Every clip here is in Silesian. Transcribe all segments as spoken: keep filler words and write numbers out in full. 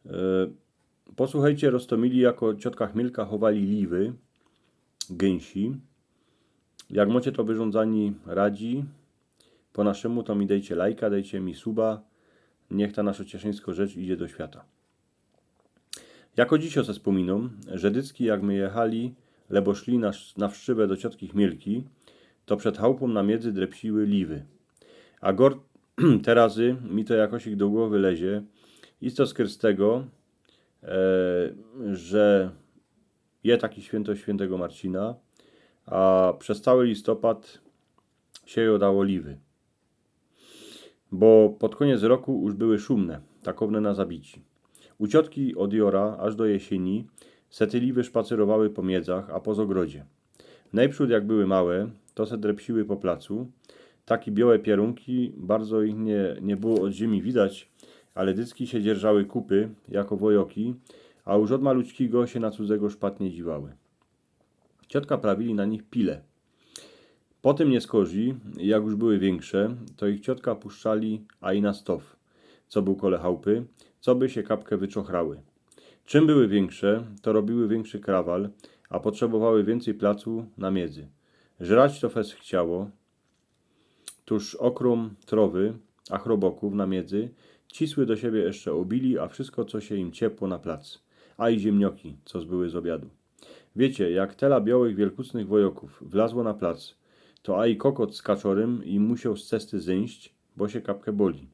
E, Posłuchejcie, roztomili, jako ciotka Chmielka chowali liwy, gynsi. Jak mocie to wyrządzani radzi, po naszemu, to mi dejcie lajka, dejcie mi suba. Niech ta nasza cieszyńsko rzecz idzie do świata. Jako dzisiej se spōminōm, że dycki, jak my jechali, lebo szli na, na wszczywę do ciotki Chmielki, to przed chałpōm na miedzy drepsiły liwy. A gor te razy mi to jakosik do głowy lezie, isto skyrz z tego, e, że je taki świynto świyntego Marcina, a przez cały listopad sie jŏdało liwy. Bo pod kōniec roku już były szumne, takowne na zabici. U ciotki ôd jŏra aż do jesyni se te liwy szpacerowały po miedzach, a po zogrodzie. Nojprzōd, jak były małe, to se drepsiły po placu. Taki biołe pierōnki, bardzo ich niy, niy było ôd ziymi widać, ale dycki sie dzierżały kupy, jako wojoki, a już ôd maluczkigo sie na cudzego szpat niy dziwały. Ciotka prawili na nich pile. Potym niy skorzij, jak już były wiynsze, to ich ciotka puszczali aj na stow, co bōł kole chałpy, coby sie kapkã wyczochrŏwały. Czym były wiynsze, to robiły wiynszy krawal, a potrzebowały wiyncyj placu na miedzy. Żrać to fest chciało, tōż ôkrōm trowy, a chrobokōw na miedzy, cisły do siebie jeszcze ôbili, a wszysko, co sie im ciepło na plac. A i ziymnioki, co zbyły z ôbiadu. Wiycie, jak tela biołych, wielkucnych wojokōw wlazło na plac, to a i kokot z kaczorym im musioł z cesty zyńść, bo sie kapkã boli.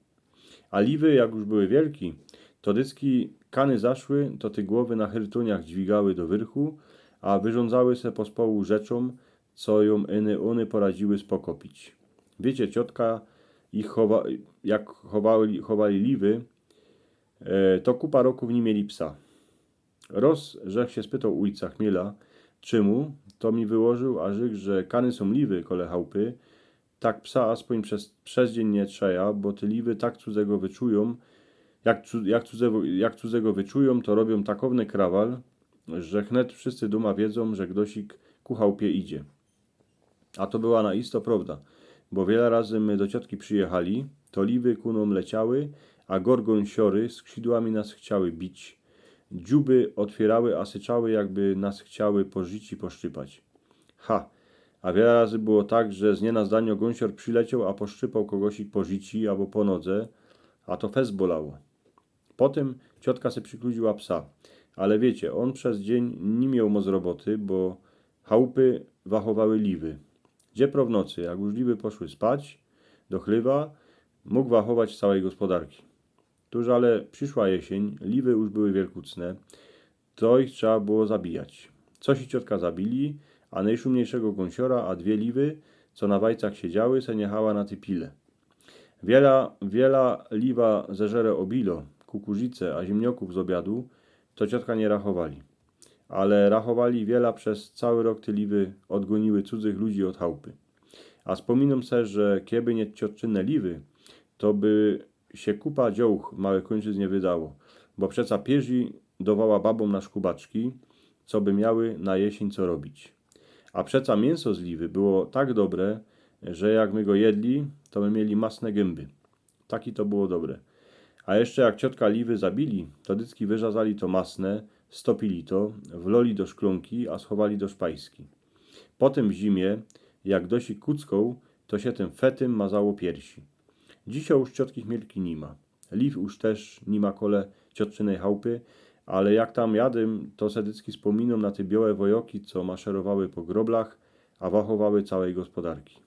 A liwy, jak już były wielki, to dycki kany zaszły, to te głowy na hyrtōniach dźwigały do wyrchu, a wyrządzały se pospołu rzeczōm, co jōm ôny, ôny poradziły spokopić. Wiycie, ciotka ich chowa, jak chowali, chowali liwy, e, to kupa rokōw niy mieli psa. Roz żech sie spytoł ôjca Chmiela, czymu, to mi wyłożył, a rzekł, że kany sōm liwy kole chałpy, tak psa aspōń przez, przez dziyń niy trzeja, bo te liwy tak cudzego wyczujōm, jak, cu, jak, cudzego, jak cudzego wyczujōm, to robiōm takowny krawal, że chnet wszyscy dōma wiedzōm, że gtosik ku chałpie idzie. A to była na isto prowda, bo wiela razy my do ciotki przijechali, to liwy ku nōm leciały, a gorgōnsiory skrzidłami nas chciały bić. Dziuby ôtwiyrały, a syczały, jakby nas chciały po życi poszczypać. Ha! A wiela razy było tak, że z nienazdanio gōnsior przilecioł, a poszczypoł kogosik po życi abo po nodze, a to fest bolało. Potym ciotka se przikludziła psa. Ale wiycie, ôn przez dziyń niy mioł moc roboty, bo chałpy wachowały liwy. Dziepro w nocy, jak już liwy poszły spać do chlywa, mōg wachować cołkij gospodarki. Tōż ale prziszła jesyń, liwy już były wielkucne, to ich trzeba było zabijać. Coś i ciotka zabili, a nojszumniyjszego gōnsiora, a dwie liwy, co na wajcach siedziały, se niechała na tyj pile. Wiela, wiela liwa zeżere ôbilo, kukurzice, a ziymniokōw z ôbiadu, to ciotka niy rachowali. Ale rachowali, wiela przez cołki rok te liwy ôdgōniły cudzych ludzi ôd chałpy. A spōminōm se, że keby niy ciotczyne liwy, to by sie kupa dziołch w Małyj Kōńczyznie wydało, bo przeca pierzi dowała babōm na szkubaczki, coby miały na jesyń co robić. A przeca miynso z liwy było tak dobre, że jak my go jedli, to my mieli masne gymby. Taki to było dobre. A jeszcze jak ciotka liwy zabili, to dycki wyrzazali to masne, stopili to, wloli do szklōnki, a schowali do szpajski. Potym w zimie, jak gtosik kuckoł, to sie tym fetym mazało piersi. Dzisiej już ciotki Chmielki niy ma. Liw już tyż niy ma kole ciotczynyj chałpy, ale jak tam jadym, to se dycki spōminōm na te biołe wojoki, co maszerowały po groblach, a wachowały cołkij gospodarki.